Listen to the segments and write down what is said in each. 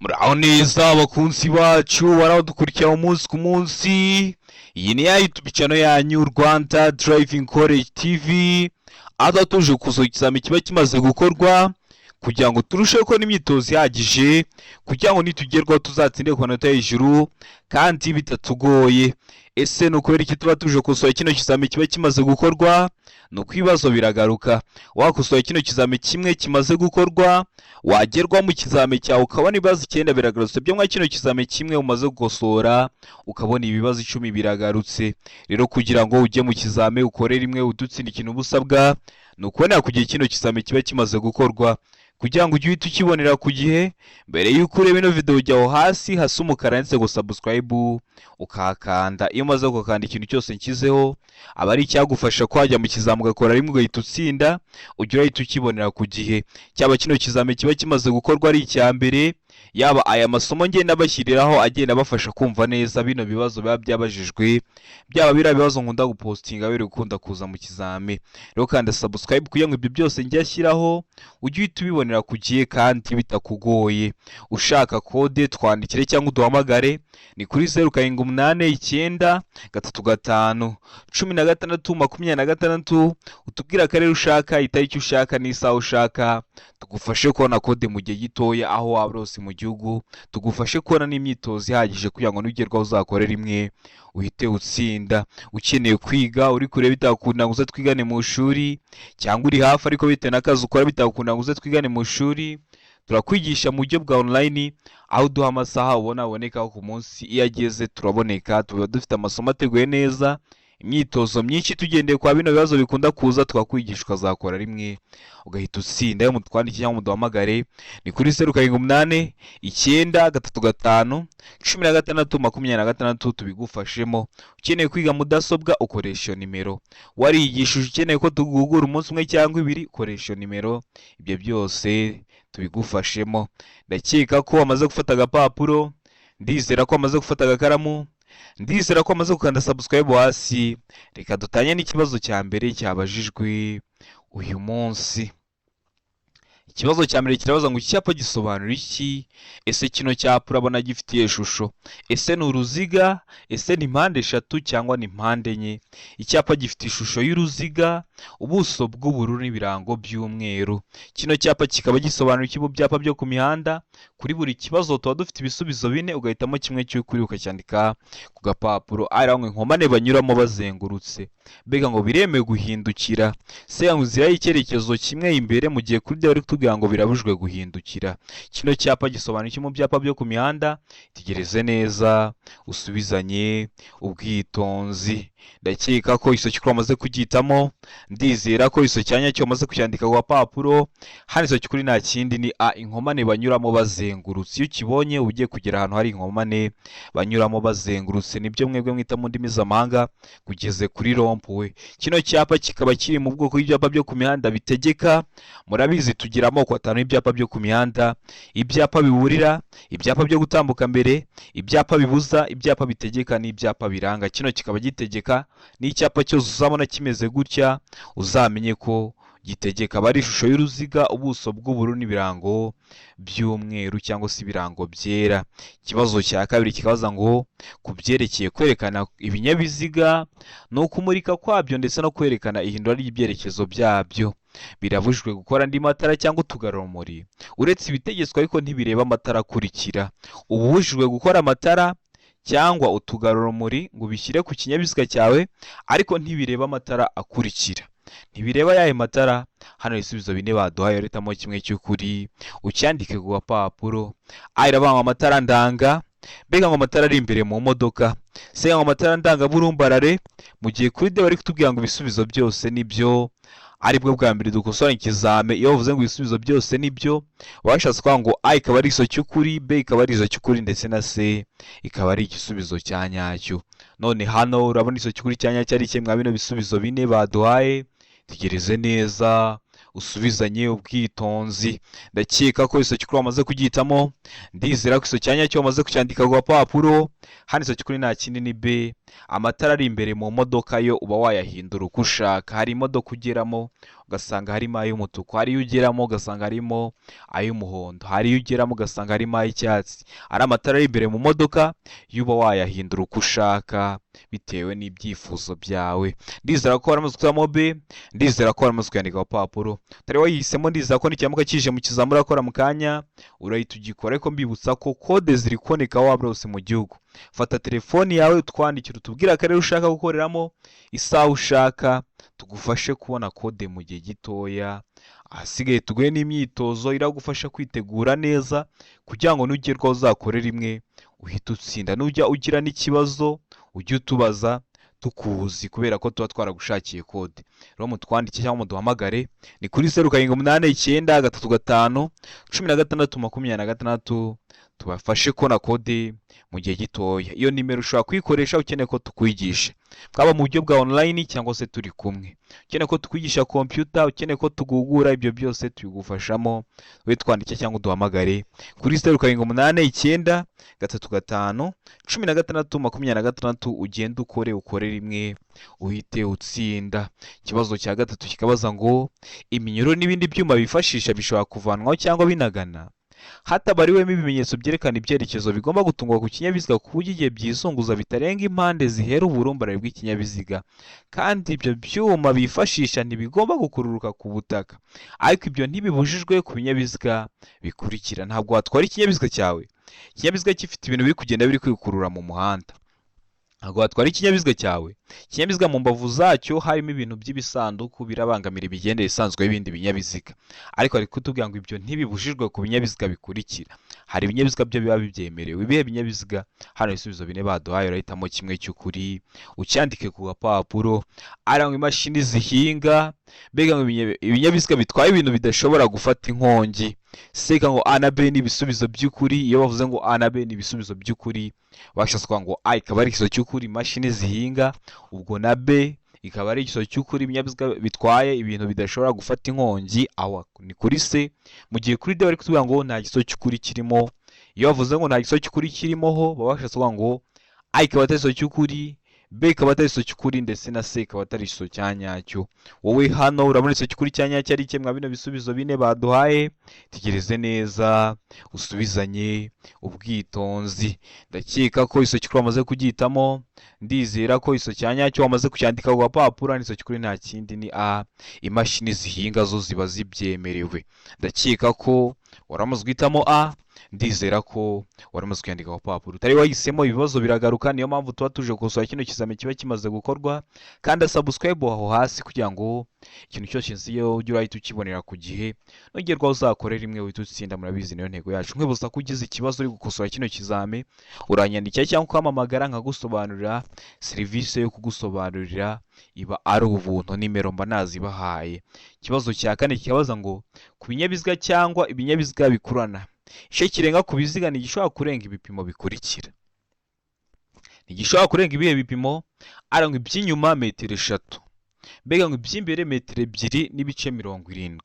Muraho neza abakunzi bacu baradukurikira umunsi ku munsi. Iyi ni ya YouTube channel yanyu, Rwanda Driving College TV, aho tuje gukosora ikizami kiba kimaze gukorwa kugira ngo turusheho kubona imyitozo ihagije, kugira ngo nitugerwaho tuzatsinde ku manota hejuru kandi bitatugoye. Ese ni ukubera iki tuba tuje gukosora kino kizami kiba kimaze gukorwa? Ni uko ibibazo biragaruka. Wakosoye kino kizami kimwe kimaze gukorwa, wagerwa mu kizami cyawe ukabona ibibazo 9 biragarutse byo mwa kino kizami kimwe umaze gukosora, ukabona ibibazo 10 biragarutse. Rero kugira ngo ujye mu kizami ukore rimwe udutsinda, ikintu uba usabwa ni ukubonera ku gihe kino kizami kiba kimaze gukorwa, kugira ngo ujye uhita ukibonera ku gihe. Mbere y'uko ureba ino video, ujya aho hasi hasa umukara handitse ngo "subscribe", ukahakanda. Iyo umaze gukanda, ikintu cyose nshyizeho aba ari icyagufasha ko wajya mu kizami ugakora rimwe ugahita utsinda, ujya urahita ukibonera ku gihe. Cyaba kino kizami kiba kimaze gukorwa ari icya mbere, yaba aya masomo ngenda bashyiriraho agenda abafasha kumva neza bino bibazo biba byabajijwe, byaba biriya bibazo nkunda gupostinga biri gukunda kuza mu kizami. Rero kanda subscribe kugira ngo ibyo byose njya ashyiraho ujye uhita ubibonera ku gihe kandi bitakugoye. Ushaka kode, twandikire cyangwa uduhamagare, ni kuri 0789351626. Utubwire akarere ushaka, itariki ushaka n'isaha ushaka, tugufashe kubona kode mu gihe gitoya aho waba uri hose mu gihugu, tugufashe kubona n'imyitozo ihagije kugira ngo nugerwaho uzakore rimwe uhite utsinda. Ukeneye kwiga uri kure bitakunda ngo uze twigane mu ishuri, cyangwa uri hafi ariko bitewe n'akazi ukora bitakunda ngo uze twigane mu ishuri, turakwigisha mu buryo bwa online, aho uduha amasaha ubona abonekaho ku munsi. Iyo ageze turaboneka, tuba dufite amasomo ateguye neza, imyitozo myinshi tugendeye kwa bino bibazo bikunda kuza, twakwigisha ukazakora rimwe ugahita utsinda. Iyo mutwandikiye cyangwa muduhamagare, ni kuri 0789351626, tubigufashemo. Ukeneye kwiga mudasobwa, ukoresha iyo nimero. Warigishije, ukeneye ko tuguhugura umunsi umwe cyangwa ibiri, ukoresha iyo nimero. Ibyo byose tubigufashemo. Ndakeka ko wamaze gufata agapapuro, ndizera ko wamaze gufata agakaramu, ndizera ko wamaze gukanda subscribe hasi. Reka dutanye n'ikibazo cya mbere cyabajijwe uyu munsi. Ikibazo cya mbere kirabaza ngo: "Icyapa gisobanura iki?" Ese kino cyapa urabona gifitiye ishusho? Ese ni uruziga? Ese ni mpande eshatu cyangwa ni mpande enye? Icyapa gifite ishusho y'uruziga, ubuso bw'ubururu n'ibirango by'umweru. Kino cyapa kikaba gisobanura iki mu byapa byo ku mihanda? Kuri buri kibazo tuba dufite ibisubizo bine, ugahitamo kimwe cy'ukuri ukacyandika ku gapapuro. Ari ngo inkomane banyuramo bazengurutse, mbega ngo biremewe guhindukira, se ngo inzira y'icyerekezo kimwe imbere, mu gihe kuri bari kutubwira ngo birabujijwe guhindukira. Kino cyapa gisobanura iki mu byapa byo ku mihanda? Tegereze neza, usubizanye ubwitonzi. Ndakeka ko iso cy'ukuri wamaze kugihitamo, ndizera ko iso cya nyacyo wamaze kucyandika ku gapapuro. Hano iso cy'ukuri nta kindi, ni A, inkomane banyuramo bazengurutse. Iyo ukibonye uba ugiye kugera ahantu hari inkomane banyuramo bazengurutse, nibyo mwebwe mwita mu ndimi z'amahanga kugeze kuri rond-point. Kino cyapa kikaba kiri mu bwoko bw'ibyapa byo ku mihanda bitegeka. Murabizi, tugira amoko atanu y'ibyapa byo ku mihanda: ibyapa biburira, ibyapa byo gutambuka mbere, ibyapa bibuza, ibyapa bitegeka n'ibyapa biranga. Kino kikaba gitegeka. N'icyapa cyose uzabona kimeze gutya, uzamenye ko gitegeka. Aba ari ishusho y'uruziga, ubuso bw'ubururu n'ibirango by'umweru cyangwa se ibirango byera. Ikibazo cya kabiri kikabaza ngo: "Ku byerekeye kwerekana ibinyabiziga, ni ukumurika kwabyo ndetse no kwerekana ihindura ry'ibyerekezo byabyo, birabujijwe gukora andi matara cyangwa utugarurumuri uretse ibitegetswe, ariko ntibireba amatara akurikira." Uba ubujijwe gukora amatara cyangwa utugarurumuri ngo ubishyire ku kinyabiziga cyawe, ariko ntibireba amatara akurikira. Ntibireba ayahe matara? Hano ibisubizo bine baduhaye, uhitamo kimwe cy'ukuri ucyandike ku gapapuro. A iravuga ngo amatara ndanga, mbega ngo amatara ari imbere mu modoka, se ngo amatara ndangaburumbarare, mu gihe kuri D bari kutubwira ngo ibisubizo byose nibyo. Aribwo bwa mbere dukosora ikizame, iyo bavuze ngo ibisubizo byose nibyo, bashatse kuvuga ngo A ikaba ari iso cy'ukuri, B ikaba ari iso cy'ukuri, ndetse na C ikaba ari igisubizo cya nyacyo. None hano urabona iso cy'ukuri cya nyacyo ari kimwe mwa bino bisubizo bine baduhaye? Tegereze neza, usubizanye ubwitonzi. Ndakeka ko iso cy'ukuri wamaze kugihitamo, ndizera ko iso cya nyacyo wamaze kucyandika ku gapapuro. Hano iso cy'ukuri nta kindi, ni B. Amatara ari imbere mu modoka yo uba wayahindura uko ushaka. Hari imodoka ugeramo ugasanga amatara ari imbere yaka, ugasanga harimo ay'umutuku, hari iyo ugeramo ugasanga harimo ay'umuhondo, hari iyo ugeramo ugasanga harimo ay'icyatsi. Ari amatara ari imbere mu modoka, yo uba wayahindura uko ushaka bitewe n'ibyifuzo byawe. Ndizera ko waramaze guhitamo B, ndizera ko waramaze kuyandika ku papuro. Utari wayihisemo, ndizera ko nikiramuka kije mu kizamini urakora mu kanya urahita ugikora. Ariko mbibutsa ko kode ziri kuboneka aho waba hose mu gihugu. Fata telefoni yawe utwandikire, utubwire akarere ushaka gukoreramo, isaha ushaka, tugufashe kubona kode mu gihe gitoya. Ahasigaye tuguhe n'imyitozo iragufasha kwitegura neza kugira ngo nugerwaho uzakore rimwe uhite utsinda. Nujya ugira n'ikibazo ujye utubaza tukuzi, kubera ko tuba twaragushakiye kode. Rero mutwandike cyangwa muduhamagare, ni kuri 0789351626, tubafashe kubona kode mu gihe gitoya. Iyo nimero ushobora kuyikoresha ukeneye ko tukwigisha, bwaba mu buryo bwa online cyangwa se turi kumwe. Ukeneye ko tukwigisha computer, ukeneye ko tugugura, ibyo byose tubigufashamo. We twandike cyangwa uduhamagare kuri 0789351626, ugende ukore rimwe uhite utsinda. Ikibazo cya gatatu kikabaza ngo iminyururu n'ibindi byuma bifashisha bishobora kuvanwaho cyangwa binagana hatabariwemo ibimenyetso byerekana ibyerekezo bigomba gutungwa ku kinyabiziga, ku buryo igihe byizunguza bitarenga impande zihera uburumbarare bw'ikinyabiziga, kandi ibyo byuma bifashisha ntibigomba gukururuka ku butaka, ariko ibyo ntibibujijwe ku binyabiziga bikurikira. Ntabwo watwara ikinyabiziga cyawe, ikinyabiziga gifite ibintu biri kugenda biri kwikurura mu muhanda. Ntabwo watwara ikinyabiziga cyawe, ikinyabiziga mu mbavu zacyo harimo ibintu by'ibisanduku birabangamira imigendere isanzwe y'ibindi binyabiziga. Ariko ari kutubwira ngo ibyo ntibibujijwe ku binyabiziga bikurikira. Hari ibinyabiziga byo biba bibyemerewe. Ibihe binyabiziga? Hano ibisubizo bine baduhaye, urahitamo kimwe cy'ukuri ucyandike ku gapapuro. Arangwa imashini zihinga, mbega ngo ibinyabiziga bitwaye ibintu bidashobora gufata inkongi. Seka ngo A na B ni ibisubizo by'ukuri. Iyo bavuze ngo A na B ni ibisubizo by'ukuri, bashatse kuvuga ngo A ikaba ari igisubizo cy'ukuri, imashini zihinga, ubwo na B ikaba ari igisubizo cy'ukuri, ibinyabiziga bitwaye ibintu bidashobora gufata inkongi, aho ni kuri C. Mu gihe kuri D bari kutubwira ngo nta gisubizo cy'ukuri kirimo. Iyo bavuze ngo nta gisubizo cy'ukuri kirimo, ho baba bashatse kuvuga ngo A ikaba atari igisubizo cy'ukuri, B ikaba atari igisubizo cy'ukuri, ndetse na C ikaba atari igisubizo cya nyacyo. Wowe hano urabona igisubizo cy'ukuri cya nyacyo ari kimwe bino bisubizo bine baduhaye. Tegereze neza, usubizanye ubwitonzi. Ndakeka ko igisubizo cy'ukuri wamaze kugihitamo. Ndizera ko igisubizo cya nyacyo wamaze kucyandika ku gapapuro. Igisubizo cy'ukuri nta kindi, ni A, imashini zihinga zo ziba zibyemerewe. Ndakeka ko waramaze guhitamo A, ndizera ko waramaze kuyandika ku gapapuro. Utari wahisemo, ibibazo biragaruka, niyo mpamvu tuba tuje gukosora kino kizami kiba kimaze gukorwa. Kanda subscribe aho hasi kugira ngo ikintu cyose nziyo ujye urahita ukibonera ku gihe, nugerwaho uzakore rimwe uhite utsinda. Murabizi, niyo ntego yacu. Nkwibutsa ko ugize ikibazo uri gukosora kino kizami, uranyandikira cyangwa ukampamagara nkagusobanurira. Serivisi yo kugusobanurira iba ari ubuntu, nimero mba nazibahaye. Ikibazo cya kane kikabaza ngo ku binyabiziga cyangwa ibinyabiziga bikurana, igice kirenga ku biziga ntigishobora kurenga ibipimo bikurikira. Ntigishobora kurenga ibihe bipimo? Arangwa iby'inyuma metero 3, mbega ngo iby'imbere metero 2.70.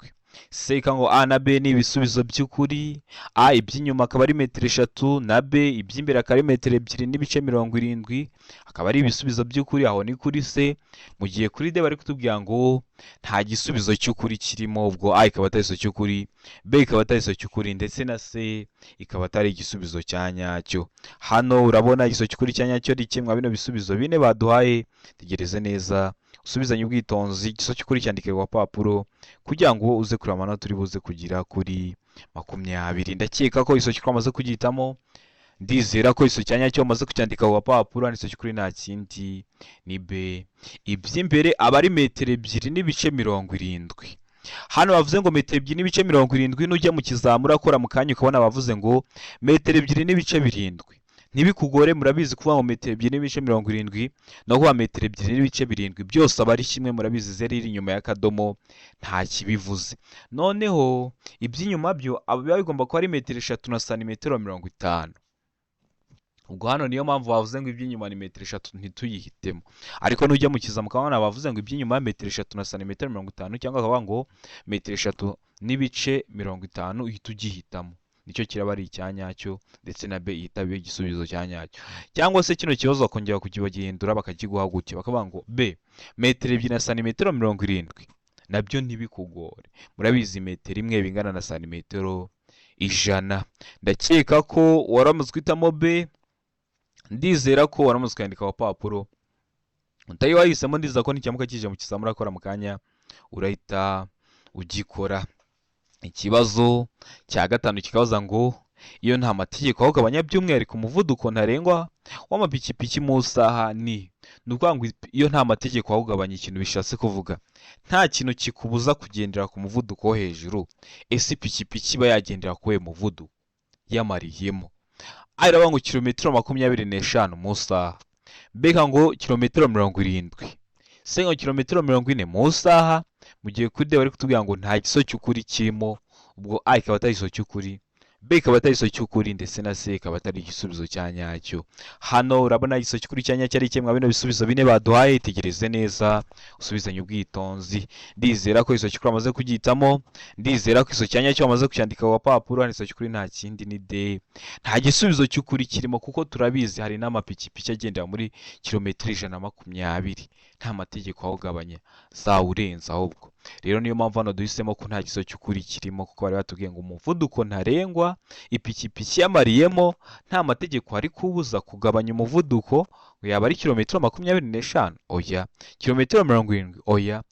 Seka ngo A na B ni ibisubizo by'ukuri. A iby'inyuma akaba ari metero 3, na B iby'imbere akaba ari metero 2.70, akaba ari ibisubizo by'ukuri. Aho ni kuri C. Mu gihe kuri D bari kutubwira ngo nta gisubizo cy'ukuri kirimo, ubwo A ikaba atari igisubizo cy'ukuri, B ikaba atari igisubizo cy'ukuri, ndetse na C ikaba atari igisubizo cya nyacyo. Hano urabona igisubizo cy'ukuri cya nyacyo ari kimwe bino bisubizo bine baduhaye. Tegereze neza, usubizanye ubwitonzi, igisubizo cy'ukuri cyandike ku gapapuro kugira ngo uze kureba amanota uri buze kugira kuri 20. Ndakeka ko igisubizo cy'ukuri wamaze kugihitamo. Ndizera ko igisubizo cya nyacyo wamaze kucyandika ku gapapuro. Igisubizo cy'ukuri nta kindi, ni B, iby'imbere aba ari metero 2.70. Hano bavuze ngo metero 2.70. Nujya mu kizamura urakora mu kanya ukabona bavuze ngo metero 2.7, ntibikugore. Murabizi, kuvuga ngo metero 2.70 no kuvuga metero 2.7 byose aba ari kimwe. Murabizi, zeru iri inyuma y'akadomo nta kibivuze. Noneho iby'inyuma byo biba bigomba kuba ari metero 3 na santimetero 50. Ubwo hano niyo mpamvu bavuze ngo iby'inyuma ni metero 3, ntituyihitemo. Ariko nujya mu kizami ukabona bavuze ngo iby'inyuma metero 3 na santimetero 50, cyangwa bakavuga ngo metero 3.50, uhita ugihitamo, nicyo kiraba ari icya nyacyo, ndetse na B ihita iba igisubizo cya nyacyo. Cyangwa se kino kibazo bakongera kukibagihindura bakakiguha gutya, bakavuga ngo B metero 2 na santimetero 70. Nabyo ntibikugore. Murabizi, metero imwe bingana na santimetero 100. Ndakeka ko waramaze guhitamo B, ndizera ko waramaze kwandika papuro. Utari wahisemo, ndizera ko nikiramuka kije mu kizamini urakora mu kanya urahita ugikora. Ikibazo cya gatanu kikabaza ngo: iyo nta mategeko ahugabanya by'umwihariko umuvuduko ntarengwa w'amapikipiki mu isaha ni ukuvuga ngo iyo nta mategeko ahugabanya, ikintu bishatse kuvuga nta kintu kikubuza kugendera ku muvuduko wo hejuru. Ese ipikipiki iba yagendera ku wuhe muvuduko yamariyemo? A iravuga ngo kilometero 25 mu isaha, B ngo kilometero 70, C ngo kilometero 40 mu isaha, mu gihe kuri D bari kutubwira ngo nta gisubizo cy'ukuri kirimo. Ubwo A ikaba atari igisubizo cy'ukuri, B ikaba atari igisubizo cy'ukuri, ndetse na C ikaba atari igisubizo cya nyacyo. Hano urabona igisubizo cy'ukuri cya nyacyo ari kimwe bino bisubizo bine baduhaye. Itegereze neza, usubizanye ubwitonzi. Ndizera ko igisubizo cy'ukuri wamaze kugihitamo, ndizera ko igisubizo cya nyacyo wamaze kucyandika ku gapapuro. Hano igisubizo cy'ukuri nta kindi ni D. Nta gisubizo cy'ukuri kirimo, kuko turabizi hari n'amapikipiki agendera muri kilometero 120 nta mategeko awugabanya, zawurenza ahubwo. Rero niyo mpamvu hano duhisemo ko nta gisubizo cy'ukuri kirimo, kuko bari batubwiye ngo umuvuduko ntarengwa ipikipiki yamariyemo nta mategeko ari kubuza kugabanya umuvuduko, ngo yaba ari kilometero 25? Oya. Kilometero 70? Oya.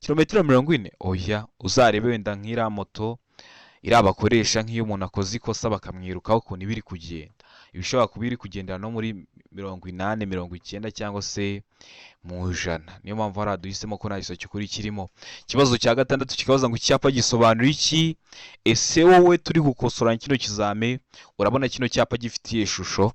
Kilometero 40? Oya. Uzarebe wenda nk'iriya moto iriya bakoresha nk'iyo umuntu akoze ikosa bakamwirukaho, ukuntu iba iri kugenda, iba ishobora kuba iri kugendera no muri 80, 90 cyangwa se mu 100. Niyo mpamvu hariya duhisemo ko nta gisubizo cy'ukuri kirimo. Ikibazo cya gatandatu kikabaza ngo: icyapa gisobanura iki? Ese wowe turi gukosora kino kizame, urabona kino cyapa gifitiye ishusho?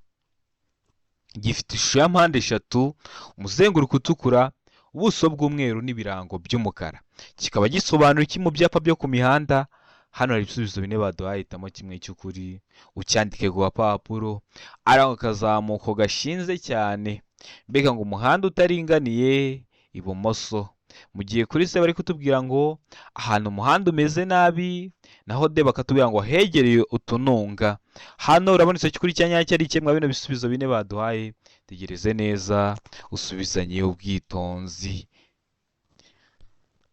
Gifite ishusho ya mpande eshatu, umuzenguruko utukura, ubuso bw'umweru n'ibirango by'umukara. Kikaba gisobanura iki mu byapa byo ku mihanda? Hano hari ibisubizo bine baduhaye, hitamo kimwe cy'ukuri ucyandike ku gapapuro. Ari akazamuko gashinze cyane, mbega ngo umuhanda utaringaniye ibumoso, mu gihe kuri C bari kutubwira ngo ahantu umuhanda umeze nabi, naho D bakatubwira ngo hegereye utununga. Hano urabona icyo cy'ukuri cya nyacyo ari kimwe bino bisubizo bine baduhaye. Tegereze neza, usubizanye ubwitonzi.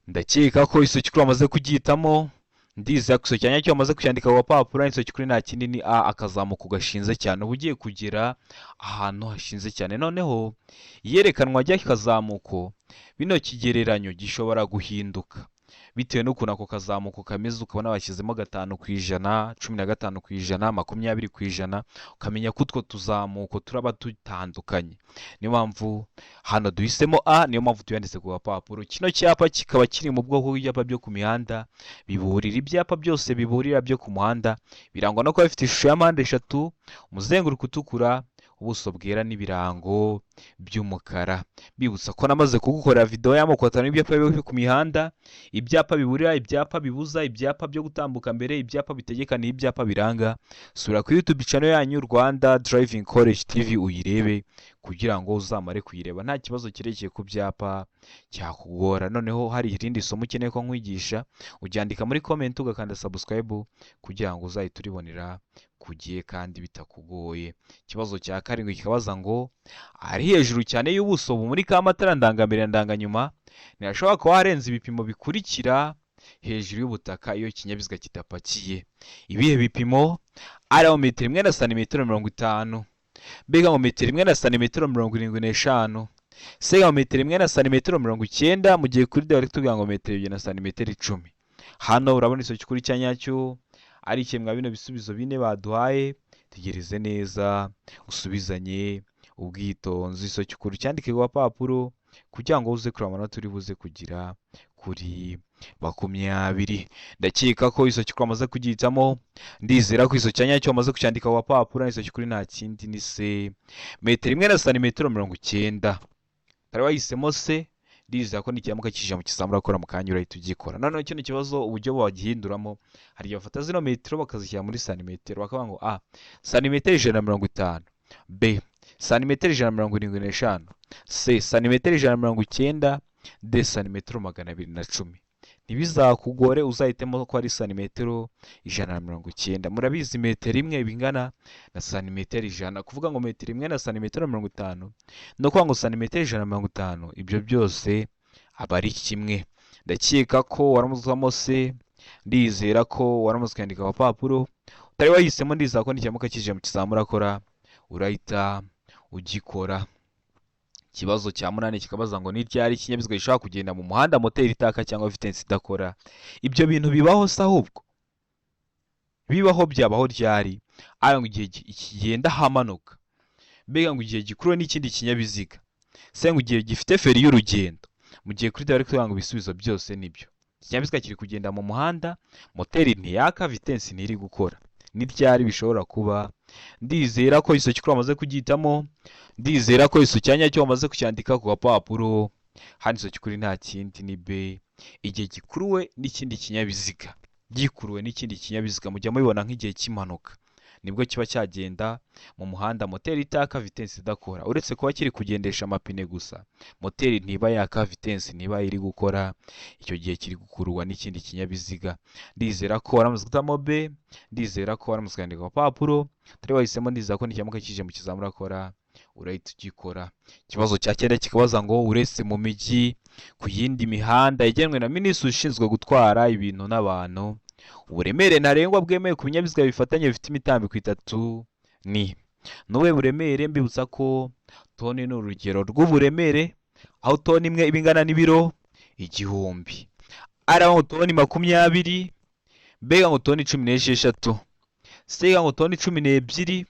Ndakeka ko icyo cy'ukuri wamaze kugihitamo, ndizera ko icyo cya nyacyo wamaze kucyandika ku gapapuro. Icyo cy'ukuri nta kindi ni A, akazamuko gashinze cyane. Uba ugiye kugera ahantu hashinze cyane. Noneho iyerekanwa ry'akazamuko, bino kigereranyo gishobora guhinduka bitewe n'ukuntu ako kazamuko kameze, ukabona bashyizemo 5%, 15%, 20%, ukamenya ko utwo tuzamuko turaba dutandukanye. Niyo mpamvu hano duhisemo A, niyo mpamvu tuyanditse ku gapapuro. Kino cyapa kikaba kiri mu bwoko bw'ibyapa byo ku mihanda biburira. Ibyapa byose biburira byo ku muhanda birangwa no kuba bifite ishusho ya mpande eshatu, umuzenguruko utukura, ubuso bwera n'ibirango by'umukara. Bibutsa ko namaze kugukorera video y'amoko atanu y'ibyapa byo ku mihanda: ibyapa biburira, ibyapa bibuza, ibyapa byo gutambuka mbere, ibyapa bitegeka n'ibyapa biranga. Sura kuri YouTube channel yanyu Rwanda Driving College TV uyirebe, kugira ngo uzamare kuyireba nta kibazo cyerekeye ku byapa cyakugora. Noneho hari irindi somo ukeneye ko nkwigisha, uryandika muri comment, ugakanda subscribe kugira ngo uzahite uribonera ku gihe kandi bitakugoye. Ikibazo cya karindwi kikabaza ngo: ari hejuru cyane y'ubuso bumurikaho amatara ndangambere na ndanganyuma ntihashobora kuba harenze ibipimo bikurikira hejuru y'ubutaka iyo ikinyabiziga kidapakiye. Ibihe bipimo? Ari aho metero imwe na santimetero 50, mbega ngo metero imwe na santimetero 75, C ngo metero imwe na santimetero 90, mu gihe kuri D bari kutubwira ngo metero 2 na santimetero 10. Hano urabona icyo cy'ukuri cya nyacyo ari ikemwa bino bisubizo bine baduhaye. Tegereze neza, usubizanye ubwitonzi. Icyo cy'ukuri cyandike ku gapapuro kugira ngo uze kureba amanota uri buze kugira kuri 20. Ndakeka ko icyo cy'ukuri wamaze kugihitamo, ndizera ko icyo cya nyacyo wamaze kucyandika ku gapapuro. Icyo cy'ukuri nta kindi ni C, metero imwe na santimetero 90. Utari wahisemo C, ndizera ko nikiramuka kije mu kizamini urakora mu kanya urahita ugikora. Noneho kino kibazo uburyo wagihinduramo, hari igihe bafata zino metero bakazishyira muri santimetero, bakavuga ngo A santimetero 150, B santimetero 175, C santimetero 190, D santimetero 210. Ntibizakugore, uzahitemo ko ari santimetero 190. Murabizi metero imwe bingana na santimetero 100. Kuvuga ngo metero imwe na santimetero 50 no kuvuga ngo santimetero 150, ibyo byose aba ari kimwe. Ndakeka ko waramuzwamo se, ndizera ko waramaze kwandika agapapuro. Utari wahisemo, ndizera ko nikiramuka kije mu kizamini urakora, urahita ugikora. Ikibazo cya munani kikabaza ngo ni ryari ikinyabiziga gishobora kugenda mu muhanda moteri itaka cyangwa vitesse idakora? Ibyo bintu bibaho se? Ahubwo bibaho, byabaho ryari? Aya ngo igihe kigenda hamanuka, mbega ngo igihe gikuruwe n'ikindi kinyabiziga, se ngo igihe gifite feri y'urugendo. Mu gihe kuri bari kuvuga ngo ibisubizo byose nibyo. Ikinyabiziga kiri kugenda mu muhanda, moteri ntiyaka, vitesse ntiri gukora, ni ryari bishobora kuba? Ndizera ko iso kikuru wamaze kugihitamo, ndizera ko iso cya nyacyo wamaze kucyandika ku gapapuro. Hano iso kikuri nta kindi ni B, igihe gikuruwe n'ikindi kinyabiziga. Gikuruwe n'ikindi kinyabiziga mujya mubibona nk'igihe cy'impanuka, nibwo kiba cyagenda mu muhanda moteri itaka, vitesse idakora. Uretse kuba kiri kugendesha amapine gusa, moteri ntiba yaka, vitesse ntiba iri gukora, icyo gihe kiri gukururwa n'ikindi kinyabiziga. Ndizera ko waramaze guhitamo B, ndizera ko waramaze kwandika ku gapapuro. Utari wahisemo, ndizera ko nikiramuka kije mu kizamini urakora, urahita ugikora. Ikibazo cya cyenda kikabaza ngo uretse mu mijyi, ku yindi mihanda igenwe na minisitiri ushinzwe gutwara ibintu n'abantu, uburemere ntarengwa bwemewe ku binyabiziga bifatanye bifite imitambiko itatu ni nubuhe buremere? Mbibutsa ko toni ni urugero rw'uburemere, aho toni imwe iba ingana n'ibiro 1000. Ari ngo toni 20, mbega ngo toni 16, sega ngo toni 12,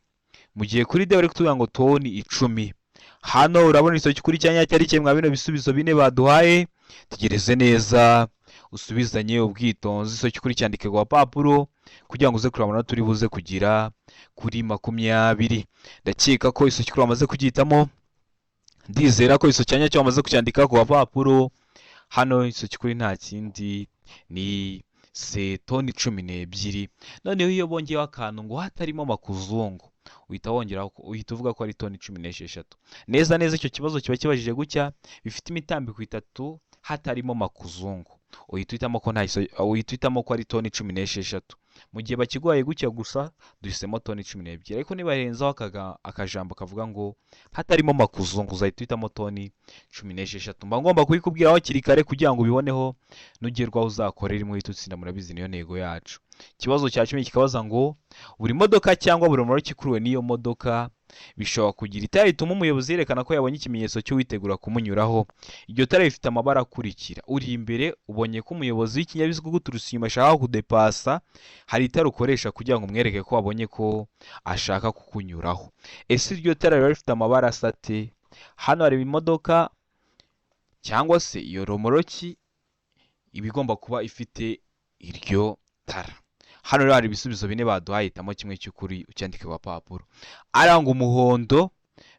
mu gihe kuri D bari kutubwira ngo toni 10. Hano urabona isoki kuri cyanya cyari kimwe bino bisubizo bine baduhaye. Tegereze neza, usubizanye ubwitonzi, isoki kuri cyandike ku gapapuro kugira ngo uze kureba amanota turi buze kugira kuri 20. Ndakeka ko isoki kuri wamaze kugihitamo, ndizera ko iso cyanya cyo wamaze kucyandika ku gapapuro. Hano isoki kuri nta kindi ni se, toni 12. Noneho iyo bongeyeho akantu ngo hatarimo makuzungu, uhita wongeraho, uhita uvuga ko ari toni 16. Neza neza icyo kibazo kiba kibajije gutya: bifite imitambiko itatu hatarimo makuzungu, uhita uhitamo ko nta, uhita uhitamo ko ari toni 16. Mu gihe bakiguhaye gutya gusa, duhisemo toni 12. Ariko niba herenzaho akajambo kavuga ngo hatarimo makuzungu, uzahita uhitamo toni 16. Mba ngomba kubikubwira hakiri kare kugira ngo ubiboneho, nugerwaho uzakorera imwe uhite utsinda. Murabizi niyo ntego yacu. Ikibazo cya 10 kikabaza ngo buri modoka cyangwa buri romoruki ikuruwe n'iyo modoka bishobora kugira itara rituma umuyobozi yerekana ko yabonye ikimenyetso cy'uwitegura kumunyuraho. Iryo tara rifite amabara akurikira. Uri imbere, ubonye ko umuyobozi w'ikinyabiziga uguturutse inyuma ashaka kudepasa, hari itara ukoresha kugira ngo umwereke ko wabonye ko ashaka kukunyuraho. Ese iryo tara riba rifite amabara asa ate? Hano hari imodoka cyangwa se iyo romoroki iba igomba kuba ifite iryo tara. Hano rero hari ibisubizo bine baduhaye, hitamo kimwe cy'ukuri ucyandike ku gapapuro. Aranga umuhondo,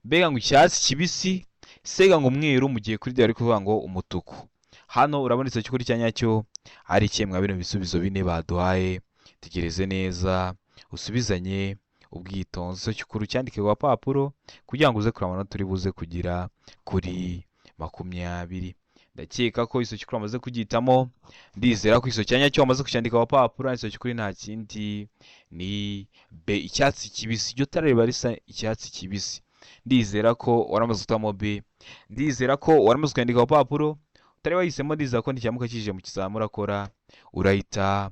mbega ngo icyatsi kibisi, sega ngo umweru, mu gihe kuri D bari kuvuga ngo umutuku. Hano urabona icyo cy'ukuri cya nyacyo ari kimwe mwa bino bisubizo bine baduhaye. Tegereze neza, usubizanye ubwitonzi, icyo cy'ukuri ucyandike ku gapapuro kugira ngo uze kureba amanota uri buze kugira kuri 20. Ndakeka ko iso cy'ukuri wamaze kugihitamo, ndizera ko iso cya nyacyo wamaze kucyandika ku gapapuro. Iso cy'ukuri nta kindi ni B, icyatsi kibisi. Iryo tara riba risa icyatsi kibisi. Ndizera ko waramaze guhitamo B, ndizera ko waramaze kwandika ku gapapuro. Utari wahisemo, ndizera ko nikiramuka kije mu kizamini urakora, urahita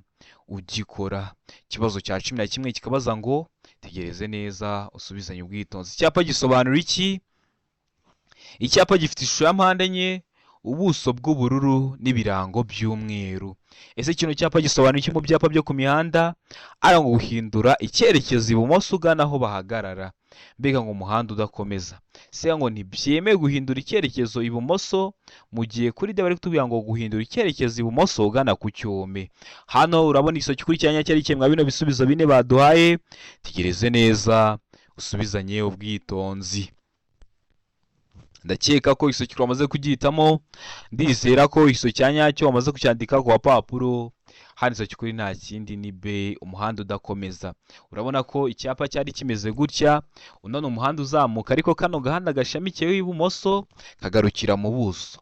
ugikora. Ikibazo cya 11 kikabaza ngo tegereze neza, usubizanye ubwitonzi. Icyapa gisobanura iki? Icyapa gifite ishusho ya mpande enye, ubuso bw'ubururu n'ibirango by'umweru. Ese kino cyapa gisobanura iki mu byapa byo ku mihanda? Ari ngo guhindura icyerekezo ibumoso ugana aho bahagarara, mbega ngo umuhanda udakomeza, se ngo ntibyemewe guhindura icyerekezo ibumoso, mu gihe kuri D bari kutubwira ngo guhindura icyerekezo ibumoso ugana ku cyome. Hano urabona isoki kuri cyanya cyari kimwe bino bisubizo bine baduhaye. Tegereze neza, usubizanye ubwitonzi. Ndakeka ko isoki wamaze kugihitamo, ndizera ko iso cya nyacyo wamaze kucyandika ku gapapuro. Hano isoki kuri nta kindi ni B, umuhanda udakomeza. Urabona ko icyapa cyari kimeze gutya. Uno ni umuhanda uzamuka, ariko kano gahanda gashamikiyeho ibumoso kagarukira mu buso.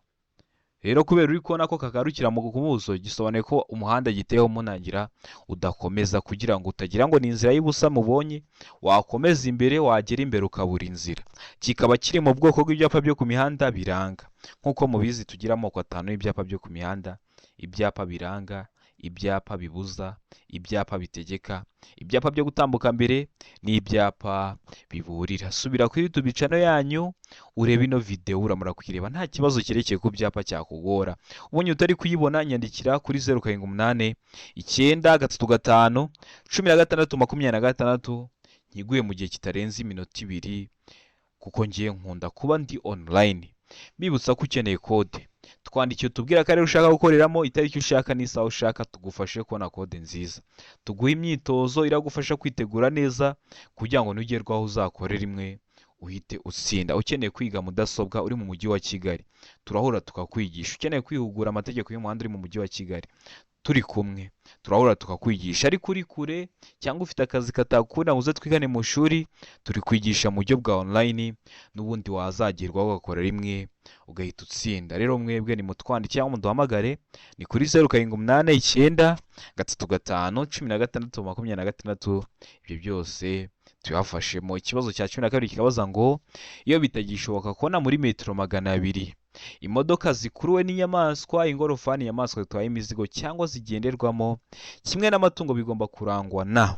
Rero kubera uri kubona ko kagarukira mu buso, gisobanuye ko umuhanda giteyeho munangira udakomeza, kugira ngo utagira ngo ni inzira y'ubusa mubonye, wakomeza imbere, wagera imbere ukabura inzira. Kikaba kiri mu bwoko bw'ibyapa byo ku mihanda biranga. Nk'uko mubizi, tugira amoko atanu y'ibyapa byo ku mihanda. Ibyapa biranga, ibyapa bibuza, ibyapa bitegeka, ibyapa byo gutambuka mbere n'ibyapa biburira. Subira kuri YouTube channel yanyu urebe ino video, uramara kuyireba nta kibazo cyerekeye ku byapa cyakugora. Ubonye utari kuyibona, nyandikira kuri 078 9 3 5 16 26, nkiguye mu gihe kitarenze iminota 2, kuko ngiye nkunda kuba ndi online. Mbibutsa ko ukeneye kode, twandikiye utubwire akarere ushaka gukoreramo, itariki ushaka n'isaha ushaka, tugufashe kubona kode nziza. Tuguhe imyitozo iragufasha kwitegura neza kugira ngo nugerwaho uzakore rimwe uhite utsinda. Ukeneye kwiga mudasobwa uri mu mujyi wa Kigali, turahura tukakwigisha. Ukeneye kwihugura amategeko y'umuhanda uri mu mujyi wa Kigali, turi kumwe turahura tukakwigisha. Ariko uri kure cyangwa ufite akazi katakunda ngo uze twigane mu shuri, turi kwigisha mu buryo bwa online, n'ubundi wazagerwaho ugakora rimwe ugahita utsinda. Rero mwebwe nimutwandike cyangwa muduhamagare, ni kuri 0 7 8 9 3 5 16 26. Ibyo byose tubibafashemo. Ikibazo cya 12 kikabaza ngo iyo bitagishoboka kubona muri metero 200 imodoka zikuruwe n'inyamaswa, ingorofani, inyamaswa zitwaye imizigo cyangwa zigenderwamo kimwe n'amatungo bigomba kurangwa na,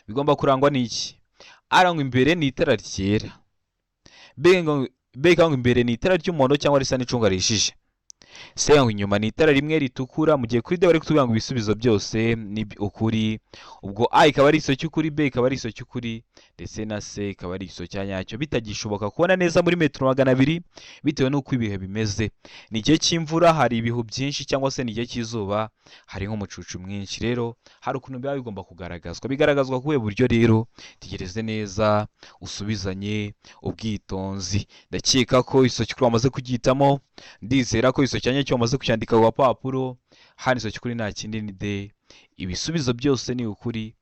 bigomba kurangwa n'iki? Arangwa imbere ni itara ryera, B ngo imbere ni itara ry'umuhondo cyangwa risa n'icunga rihishije, C ngo inyuma ni itara rimwe ritukura. Mu gihe kuri D bari kutubwira ngo ibisubizo byose ni ukuri. Ubwo A ikaba ari igisubizo cy'ukuri, B ikaba ari igisubizo cy'ukuri, ndetse na C ikaba ari igisubizo cya nyacyo. Bitagishoboka kubona neza muri metero 200 bitewe n'uko ibihe bimeze, ni igihe cy'imvura hari ibihu byinshi, cyangwa se ni igihe cy'izuba hari nk'umucucu mwinshi. Rero hari ukuntu biba bigomba kugaragazwa. Bigaragazwa kubuhe buryo? Rero tegereze neza usubizanye ubwitonzi. Ndakeka ko igisubizo cy'ukuri wamaze kugihitamo, ndizera ko igisubizo cya nyacyo wamaze kucyandika ku gapapuro. Hano igisubizo cy'ukuri nta kindi ni D. Ibisubizo byose ni ukuri.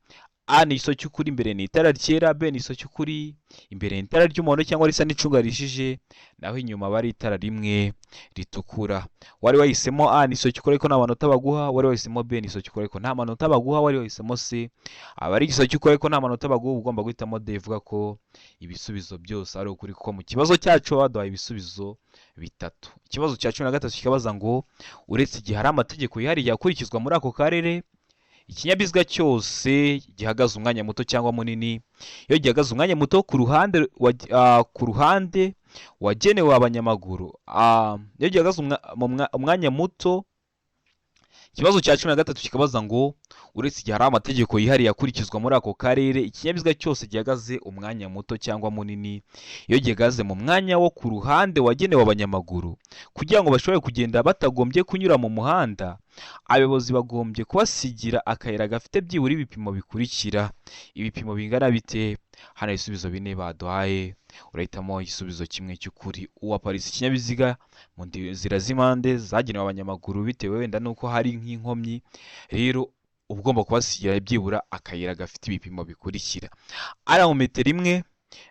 A ni igisubizo cy'ukuri, imbere ni itara ryera. B ni igisubizo cy'ukuri, imbere ni itara ry'umuhondo cyangwa risa n'icunga rihishije, naho inyuma aba ari itara rimwe ritukura. Wari wahisemo A ni igisubizo cy'ukuri ariko nta manota baguha. Wari wahisemo B ni igisubizo cy'ukuri ariko nta manota baguha. Wari wahisemo C aba ari igisubizo cy'ukuri ariko nta manota baguha. Uba ugomba guhitamo D, ivuga ko ibisubizo byose ari ukuri, kuko mu kibazo cyacu baduhaye ibisubizo bitatu. Ikibazo cya 13 kikabaza ngo uretse igihe hari amategeko yihariye akurikizwa muri ako karere, ikinyabiziga cyose gihagaze umwanya muto cyangwa munini, iyo gihagaze umwanya muto ku ruhande ku ruhande wagenewe abanyamaguru, iyo gihagaze umwanya muto. Ikibazo cya 13 kikabaza ngo uretse igihe hari amategeko yihariye akurikizwa muri ako karere, ikinyabiziga cyose gihagaze umwanya muto cyangwa munini, iyo gihagaze mu mwanya wo ku ruhande wagenewe abanyamaguru kugira ngo bashobore kugenda batagombye kunyura mu muhanda, abayobozi bagombye kubasigira akayira gafite byibura ibipimo bikurikira. Ibipimo bingana bite? Hano ibisubizo bine baduhaye, urahitamo igisubizo kimwe cy'ukuri. Uwaparitse ikinyabiziga mu nzira z'impande zagenewe abanyamaguru bitewe wenda n'uko hari nk'inkomyi, rero uba ugomba kubasigira byibura akayira gafite ibipimo bikurikira: A mu metero 1,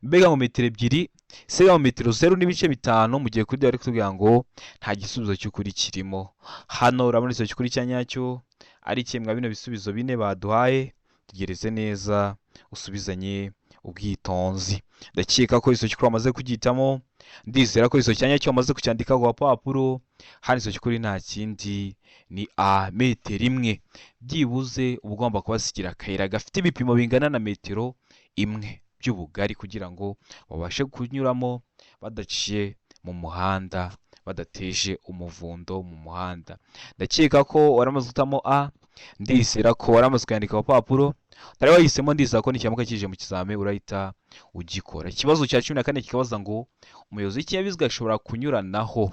B mu metero 2, C mu metero 0.5. Mu gihe kuri D bari kutubwira ngo nta gisubizo cy'ukuri kirimo. Hano urabona igisubizo cy'ukuri cya nyacyo ari kimwe bino bisubizo bine baduhaye. Tegereze neza usubizanye ubwitonzi. Ndakeka ko igisubizo cy'ukuri wamaze kugihitamo, ndizera ko igisubizo cya nyacyo wamaze kucyandika ku gapapuro. Hano igisubizo cy'ukuri nta kindi ni A, metero 1. Byibuze uba ugomba kubasigira akayira gafite ibipimo bingana na metero 1 by'ubugari kugira ngo babashe kunyuramo badaciye mu muhanda, badateje umuvundo mu muhanda. Ndakeka ko waramaze guhitamo A, ndizera ko waramaze kuyandika ku gapapuro. Utari wahisemo, ndizera ko nikiramuka kije mu kizami urahita ugikora. Ikibazo cya 14 kikabaza ngo umuyobozi w'ikinyabiziga ashobora kunyuranaho.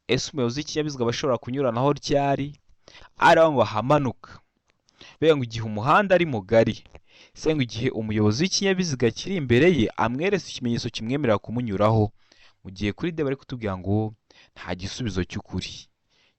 Ese umuyobozi w'ikinyabiziga aba ashobora kunyuranaho ryari? Ari aho ngo ahamanuka, mbega ngo igihe umuhanda ari mugari, se ngo igihe umuyobozi w'ikinyabiziga kiri imbere ye amweretse ikimenyetso kimwemerera kumunyuraho. Mu gihe kuri D bari kutubwira ngo nta gisubizo cy'ukuri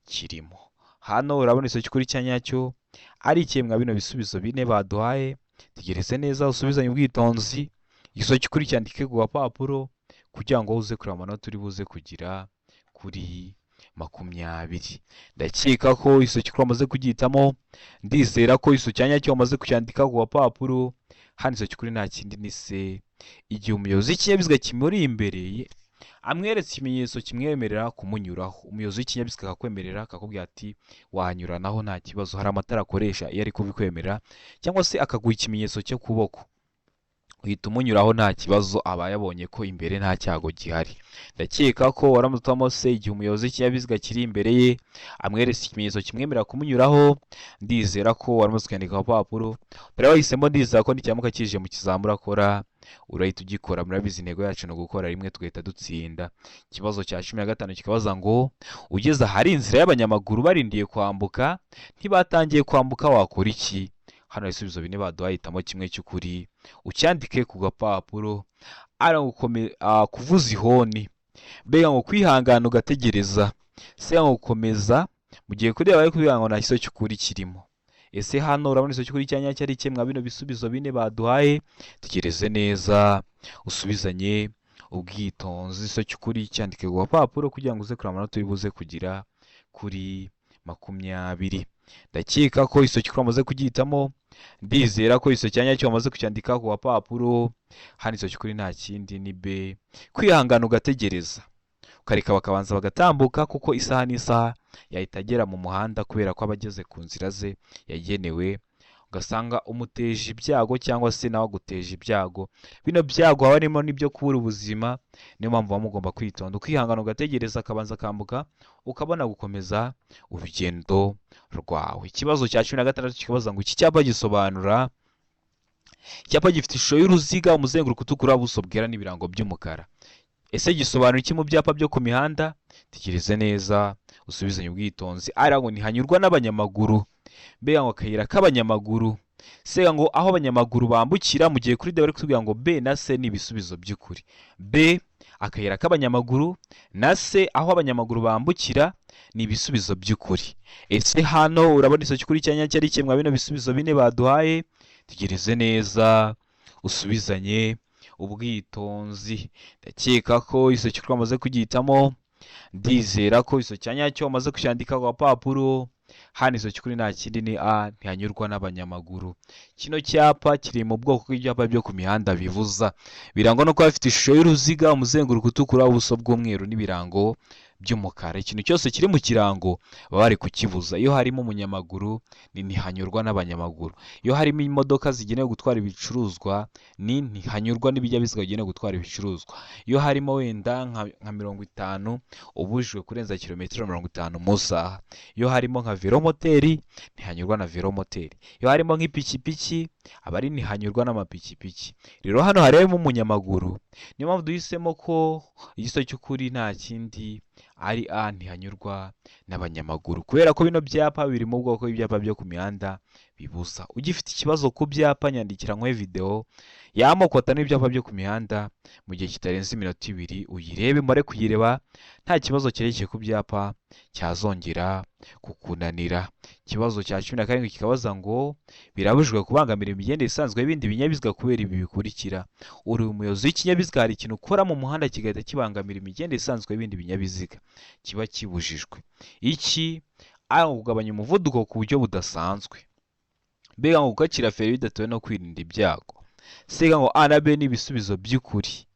kirimo. Hano urabona igisubizo cy'ukuri cya nyacyo ari ikemwa bino bisubizo bine baduhaye. Tegereze neza usubizanye ubwitonzi, igisubizo cy'ukuri cyandike ku gapapuro kugira ngo uze kureba amanota uri buze kugira kuri 20. Ndakeka ko igisubizo cy'ukuri wamaze kugihitamo, ndizera ko igisubizo cya nyacyo wamaze kucyandika ku gapapuro. Hano igisubizo cy'ukuri nta kindi ni C, igihe umuyobozi w'ikinyabiziga kimuri imbere ye amweretse ikimenyetso kimwemerera kumunyuraho. Umuyobozi w'ikinyabiziga akakwemerera, akakubwira ati wanyuranaho nta kibazo. Hari amatara akoresha iyo ari kubikwemerera, cyangwa se akaguha ikimenyetso cyo kuboko, uhita umunyuraho nta kibazo, aba yabonye ko imbere nta cyago gihari. Ndakeka ko waramutse se igihe umuyobozi w'ikinyabiziga kiri imbere ye amweretse ikimenyetso kimwemerera kumunyuraho. Ndizera ko waramutse ukandika ku papuro dore wahisemo. Ndizera ko nikiramuka kije mu kizamura akora urahita ugikora. Murabizi, intego yacu ni ugukora rimwe tugahita dutsinda. Ikibazo cya 15 kikabaza ngo ugeze ahari inzira y'abanyamaguru barindiye kwambuka, ntibatangiye kwambuka, wakora iki? Hano ibisubizo bine baduhaye, hitamo kimwe cy'ukuri ucyandike ku gapapuro. Ari kuvuza ihoni, mbega ngo kwihangana ugategereza, se ngo gukomeza, mu gihe kuri bari kubwira ngo nta gisubizo cy'ukuri kirimo. Ese hano urabona igisubizo cy'ukuri cya nyacyo ari ikihe mwa bino bisubizo bine baduhaye? Tegereze neza, usubizanye ubwitonzi. Igisubizo cy'ukuri cyandike ku gapapuro kugira ngo uze kureba amanota uri buze kugira kuri 20. Ndakeka ko igisubizo cy'ukuri wamaze kugihitamo. Ndizera ko igisubizo cya nyacyo wamaze kucyandika ku gapapuro. Hano igisubizo cy'ukuri nta kindi ni B, kwihangana ugategereza, ukareka bakabanza bagatambuka, kuko isaha n'isaha yahita agera mu muhanda, kubera ko aba ageze ku nzira ze yagenewe, ugasanga umuteje ibyago cyangwa se nawe aguteje ibyago. Bino byago haba harimo n'ibyo kubura ubuzima. Niyo mpamvu muba mugomba kwitonda, ukihangana, ugategereza akabanza akambuka, ukabona gukomeza urugendo rwawe. Ikibazo cya 16 kikabaza ngo iki cyapa gisobanura. Icyapa gifite ishusho y'uruziga, umuzenguruko utukura, ubuso bwera n'ibirango by'umukara. Ese gisobanura iki mu byapa byo ku mihanda? Tekereze neza, usubizanye ubwitonzi. Ari ngo ntihanyurwa n'abanyamaguru, mbega ngo akayira k'abanyamaguru, se ngo aho abanyamaguru bambukira, mu gihe kuri D bari kutubwira ngo B na C ni ibisubizo by'ukuri. B akayira k'abanyamaguru na C aho abanyamaguru bambukira ni ibisubizo by'ukuri. Ese hano urabona igisubizo cy'ukuri cya nyacyo ari mwa bino bisubizo bine baduhaye? Tegereze neza, usubizanye ubwitonzi. Ndakeka ko igisubizo cy'ukuri wamaze kugihitamo. Ndizera ko igisubizo cya nyacyo wamaze kucyandika ku gapapuro. Hano igisubizo cy'ukuri nta kindi ni A, ntihanyurwa n'abanyamaguru. Kino cyapa kiri mu bwoko bw'ibyapa byo ku mihanda bibuza, birangwa no kuba bifite ishusho y'uruziga, umuzenguruko utukura, ubuso bw'umweru n'ibirango by'umukara. Ikintu cyose kiri mu kirango baba bari kukibuza. Iyo harimo umunyamaguru ni ntihanyurwa n'abanyamaguru. Iyo harimo imodoka zigenewe gutwara ibicuruzwa ni ntihanyurwa n'ibinyabiziga bigenewe gutwara ibicuruzwa. Iyo harimo wenda nka 50, ubujijwe kurenza kilometero 50 mu isaha. Iyo harimo nka velomoteri, ntihanyurwa na velomoteri. Iyo harimo nk'ipikipiki, aba ari ntihanyurwa n'amapikipiki. Rero hano harimo umunyamaguru, niyo mpamvu duhisemo ko igisubizo cy'ukuri nta kindi ari A, ntihanyurwa n'abanyamaguru, kubera ko bino byapa biri mu bwoko bw'ibyapa byo ku mihanda bibuza. Ugifite ikibazo ku byapa, nyandikira nkwe video y'amoko atanu y'ibyapa byo ku mihanda mu gihe kitarenze iminota 2, uyirebe mare kuyireba, nta kibazo cyerekeye ku byapa cyazongera kukunanira. Ikibazo cya 17 kikabaza ngo birabujijwe kubangamira imigendere isanzwe y'ibindi binyabiziga kubera ibi bikurikira. Uri umuyobozi w'ikinyabiziga, hari ikintu ukora mu muhanda kigahita kibangamira imigendere isanzwe y'ibindi binyabiziga, kiba kibujijwe. Iki ari ukugabanya umuvuduko ku buryo budasanzwe, mbega ngo gukatira feri bidatewe no kwirinda ibyago. Sega ngo A na B ni ibisubizo by'ukuri.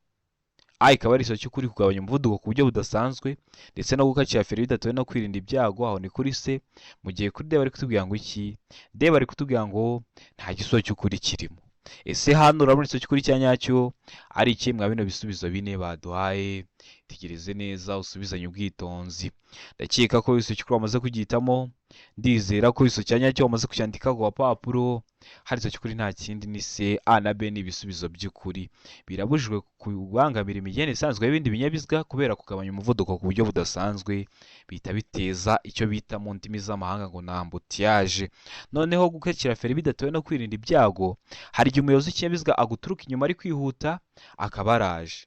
A ikaba ari igisubizo cy'ukuri, kugabanya umuvuduko ku buryo budasanzwe ndetse no gukatira feri bidatewe no kwirinda ibyago, aho ni kuri C. Mu gihe kuri D bari kutubwira ngo iki? D bari kutubwira ngo nta gisubizo cy'ukuri kirimo. Ese hano urabona igisubizo cy'ukuri cya nyacyo ari iki mwa bino bisubizo bine baduhaye? Tegereze neza, usubizanye ubwitonzi. Ndakeka ko igisubizo cy'ukuri wamaze kugihitamo. Ndizera ko igisubizo cya nyacyo wamaze kucyandika ku gapapuro. Hari igisubizo cy'ukuri nta kindi ni C. A na B ni ibisubizo by'ukuri. Birabujijwe kubangamira imigendere isanzwe y'ibindi binyabiziga kubera kugabanya umuvuduko ku buryo budasanzwe, bihita biteza icyo bita mu ndimi z'amahanga ngo ni embouteillage. Noneho gukatira feri bidatewe no kwirinda ibyago, hari igihe umuyobozi w'ikinyabiziga aguturuka inyuma ari kwihuta akaba araje,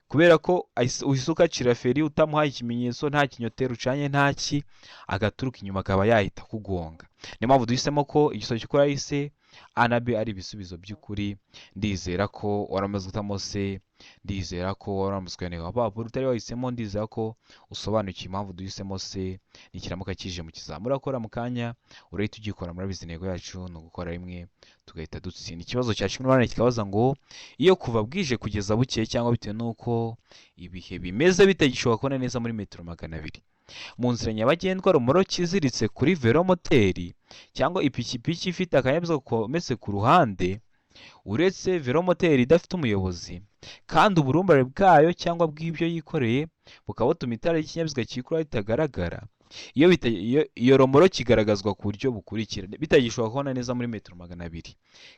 kubera ko uhise ukacira feri utamuhaye ikimenyetso, nta kinyoteri ucanye, nta ki, agaturuka inyuma akaba yahita akugonga. Niyo mpamvu duhisemo ko igisubizo cy'ukuri ari C. A na B ari ibisubizo by'ukuri. Ndizera ko waramaze guhitamo C, ndizera ko waramaze kwandika agapapuro utari wahisemo, ndizera ko usobanukiwe impamvu duhisemo C. Nikiramuka kije mu kizamini urakora mu kanya urahita ugikora. Murabizi intego yacu ni ugukora rimwe tugahita dutsinda. Ikibazo cya 18 kikabaza ngo iyo kuva bwije kugeza bukeye cyangwa bitewe n'uko ibihe bimeze bitagishoboka kubona neza muri metero 200 mu nzira nyabagendwa, romoroki iziritse kuri velomoteri cyangwa ipikipiki ifite akanyabiziga kometse ku ruhande, uretse velomoteri idafite umuyobozi, kandi uburumbare bwayo cyangwa bw'ibyo yikoreye bukaba butuma itara ry'ikinyabiziga cyikurura ritagaragara, iyo romoroki igaragazwa ku buryo bukurikira: bitagishoboka kubona neza muri metero 200,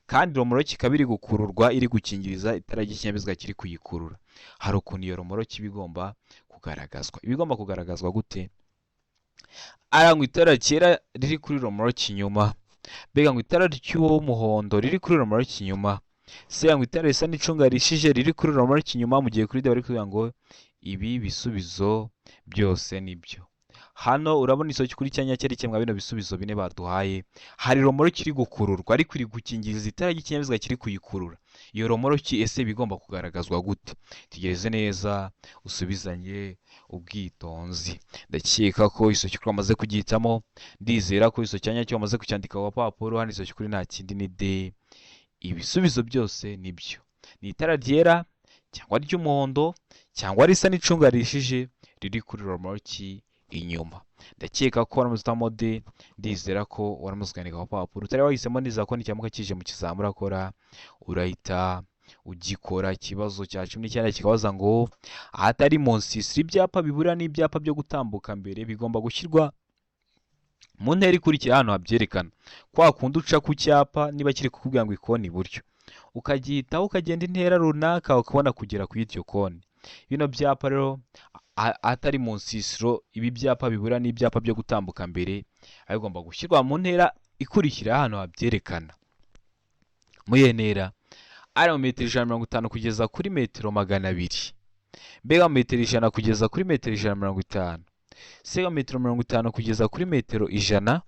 kandi romoroki ikaba iri gukururwa, iri gukingiriza itara ry'ikinyabiziga kiri kuyikurura, hari ukuntu iyo romoroki iba igomba kugaragazwa. Iba igomba kugaragazwa gute? Arangwa itara ryera riri kuri romoroki inyuma, mbega ngo itara ry'umuhondo riri kuri romoroki inyuma, se ngo itara risa n'icunga rishije riri kuri romoroki inyuma, mu gihe kuri D bari kuvuga ngo ibi bisubizo byose nibyo. Hano urabona isoki kuri cyanya cyerekeye mwa bino bisubizo bine baduhaye, hari romoroki iri gukururwa ariko iri gukingiriza itara ry'ikinyabiziga kiri kuyikurura. Iyo romoroki ese iba igomba kugaragazwa gute? Tegereze neza usubizanye ubwitonzi. Ndakeka ko isoki kuri wamaze kugihitamo, ndizera ko isoki cyanya cyo wamaze kucyandika ku gapapuro. Hano isoki kuri nta kindi ni D. Ibisubizo byose nibyo. Ni itara ryera cyangwa ry'umuhondo cyangwa risa n'icunga rishije riri kuri romoroki inyuma. Ndakeka ko waramaze guhitamo D, ndizera ko waramaze kwandika ku gapapuro utari wahisemo, ndizera ko nikiramuka kije mu kizamini urakora urahita ugikora. Ikibazo cya 19 kikabaza ngo ahatari mu nsisiro, ibyapa bibura n'ibyapa byo gutambuka mbere bigomba gushyirwa mu ntera ikurikira hano habyerekana. Kwa kundi uca ku cyapa niba kiri kukubwira ngo ikoni iburyo, ukagihitaho ukagenda intera runaka ukabona kugera kuri iryo koni. Bino byapa rero ahatari mu nsisiro, ibi byapa bibura n'ibyapa byo gutambuka mbere bigomba gushyirwa mu ntera ikurikira hano habyerekana. Muri iyo ntera ari mu metero 150 kugeza kuri metero 200, mbega metero 100 kugeza kuri metero 150, sega metero 50 kugeza kuri metero 100,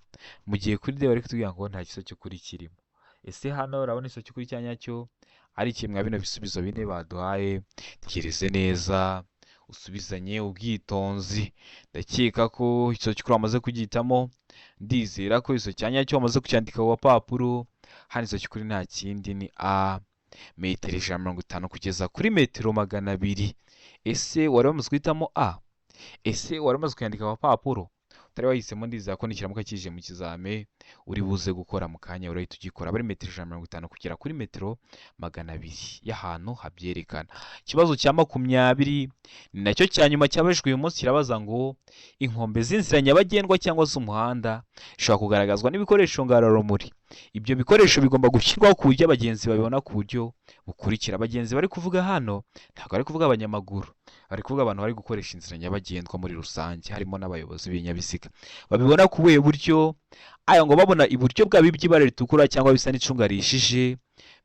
mu gihe kuri D bari kutubwira ngo nta gisubizo cy'ukuri kirimo. Ese hano urabona igisubizo cy'ukuri cya nyacyo ari kimwe mwa bino bisubizo bine baduhaye? Tekereze neza usubizanye ubwitonzi. Ndakeka ko igisubizo cy'ukuri wamaze kugihitamo, ndizera ko igisubizo cya nyacyo wamaze kucyandika ku gapapuro. Hano igisubizo cy'ukuri nta kindi ni A, metero 150 kugeza kuri metero 200. Ese wari wamaze guhitamo A? Ese wari umaze kuyandika ku gapapuro? Utari wahisemo, ndizera ko nikiramuka kije mu kizame uri buze gukora mu kanya urahita ugikora. Bari metero 150 kugera kuri metero 200 y'ahantu habyerekana. Ikibazo cya 20 ni nacyo cya nyuma cyabajijwe uyu munsi, kirabaza ngo inkombe z'inzira nyabagendwa cyangwa z'umuhanda zishobora kugaragazwa n'ibikoresho ngarurarumuri. Ibyo bikoresho bigomba gushyirwaho ku buryo abagenzi babibona ku buryo bukurikira. Abagenzi bari kuvuga hano ntabwo bari kuvuga abanyamaguru, bari kuvuga abantu bari gukoresha inzira nyabagendwa muri rusange, harimo n'abayobozi b'ibinyabiziga. Babibona ku buhe buryo? Aya ngo babona iburyo bwabo iby'ibara ritukura cyangwa bisa n'icunga rishije,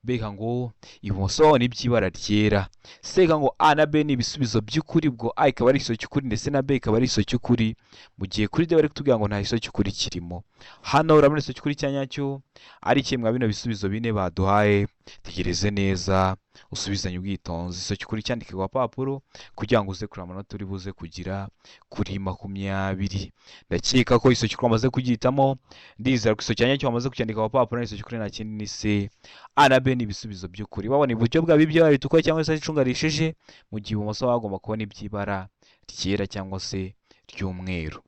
mbega ngo ibumoso babona iby'ibara ryera. Sega ngo A na B ni ibisubizo by'ukuri, ubwo A ikaba ari igisubizo cy'ukuri ndetse na B ikaba ari igisubizo cy'ukuri, mu gihe kuri D bari kutubwira ngo nta gisubizo cy'ukuri kirimo. Hano urabona igisubizo cy'ukuri cya nyacyo ari kimwe mwa bino bisubizo bine baduhaye. Tegereze neza usubizanye ubwitonzi, igisubizo cy'ukuri cyandike ku gapapuro kugira ngo uze kureba amanota uri buze kugira kuri 20. Ndakeka ko igisubizo cy'ukuri wamaze kugihitamo, ndizera ko igisubizo cya nyacyo wamaze kucyandika ku gapapuro. Igisubizo cy'ukuri nta kindi ni C. A na B ni ibisubizo by'ukuri. Babona iburyo bwabo iby'ibara ritukura cyangwa se icunga rishije, mu gihe ibumoso baba bagomba kubona iby'ibara ryera cyangwa se ry'umweru.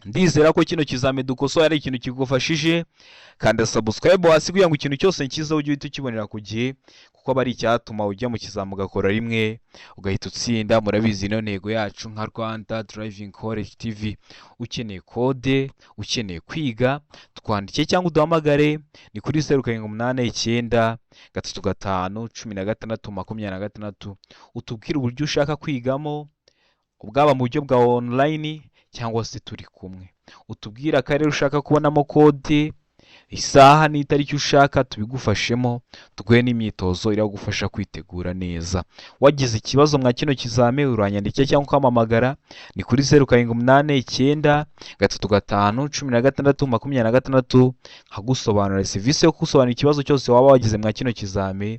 Ndizera ko kino kizami dukosoye ari ikintu kigufashije. Kanda subscribe hasi kugira ngo ikintu cyose nkiza ujye uhita ukibonera ku gihe, kuko aba ari icyatuma ujya mu kizami ugakora rimwe ugahita utsinda. Murabizi niyo ntego yacu nka Rwanda Driving College TV. Ukeneye kode, ukeneye kwiga, twandike cyangwa uduhamagare, ni kuri 0789 35 16 26, utubwire uburyo ushaka kwigamo, bwaba mu buryo bwa online cyangwa se turi kumwe, utubwire akarere ushaka kubonamo kode. Isaha n'itariki ushaka tubigufashemo, tuguhe n'imyitozo iragufasha kwitegura neza. Wagize ikibazo mwa kino kizami, uranyandikira cyangwa ukampamagara, ni kuri 0789351626, nkagusobanurira. Serivisi yo gusobanura ikibazo cyose waba wagize mwa kino kizami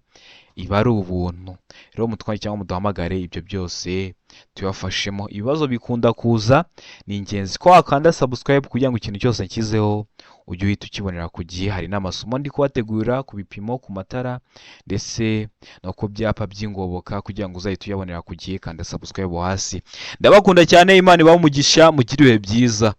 iba ari ubuntu. Rero mutware cyangwa muduhamagare, ibyo byose tubafashemo. Ibibazo bikunda kuza, ni ingenzi ko wakanda subscribe kugira ngo ikintu cyose nshyizeho ujye uhita ukibonera ku gihe. Hari n'amasomo ndi kubategurira ku bipimo, ku matara ndetse no ku byapa by'ingoboka, kugira ngo uzahite uyabonera ku gihe. Kanda subscribe hasi. Ndabakunda cyane, Imana ibahe umugisha, mugire ibihe byiza.